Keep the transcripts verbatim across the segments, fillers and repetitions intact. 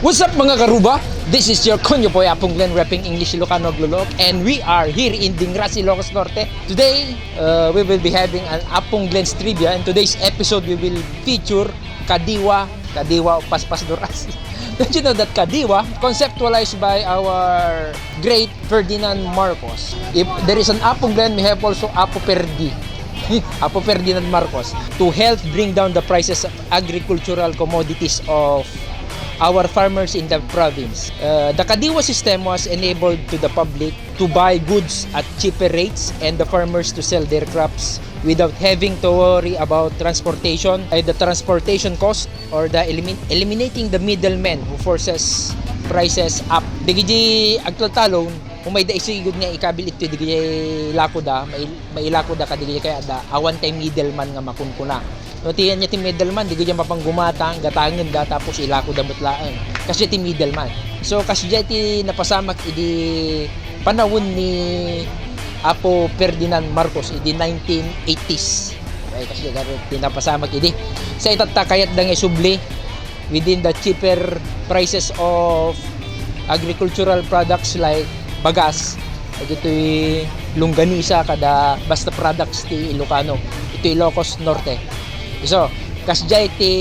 What's up, mga karuba? This is your konyo boy, Apong Glenn, repping English Ilocano Aglolok, and we are here in Dingrasi, Ilocos Norte. Today, uh, we will be having an Apong Glenn's Trivia. In today's episode, we will feature Kadiwa, Kadiwa of Paspas Duras. Don't you know that Kadiwa, conceptualized by our great Ferdinand Marcos? If there is an Apong Glenn, we have also Apo Perdi. Apo Ferdinand Marcos, to help bring down the prices of agricultural commodities of our farmers in the province. Uh, the Kadiwa system was enabled to the public to buy goods at cheaper rates and the farmers to sell their crops without having to worry about transportation, uh, the transportation cost, or the elimin- eliminating the middlemen who forces prices up. Dagiti agtaltalon, umay da isu igud nga ikabil iti dagiti lakoda, mai-, mailakoda kadagiti kayatda, awan tay middleman nga makunkuna. No, ti ania ti middleman, dagiti mapanggumata, gatangenda, tapos ilakoda met laeng. Kasdiay ti middleman. So, kasdiay ti napasamak idi panawen ni Apo Ferdinand Marcos idi nineteen eighties. Okay, kasdiay ti napasamak idi. Sa itatta, kayatda nga isubli within the cheaper prices of agricultural products like bagas, dagitoy longganisa kada basta products ti Ilocano, iti Ilocos Norte. So, kasdiay ti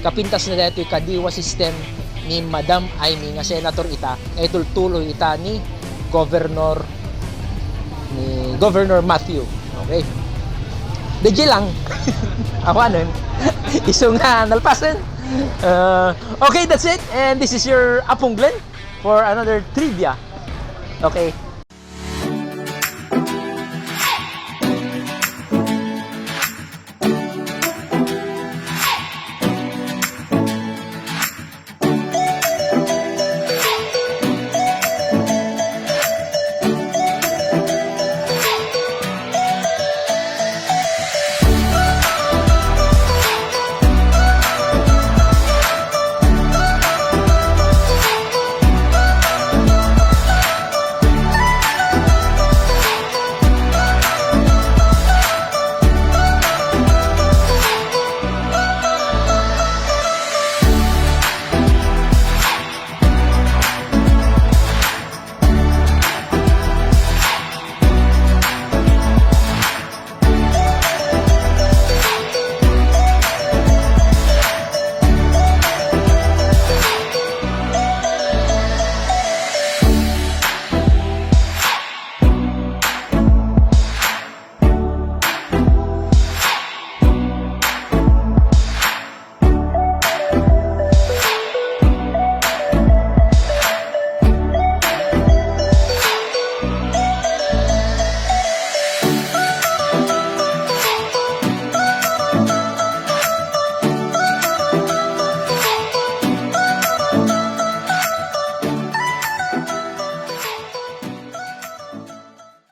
kapintasna daytoy Kadiwa system ni Madam Imee nga senator ita, nga itultuloy ita ni Governor, ni Governor Matthew. Okay. Daydiay lang. Awanen. Isu nga nalpasen. Uh, okay, that's it. And this is your Apong Glenn for another trivia. Okay.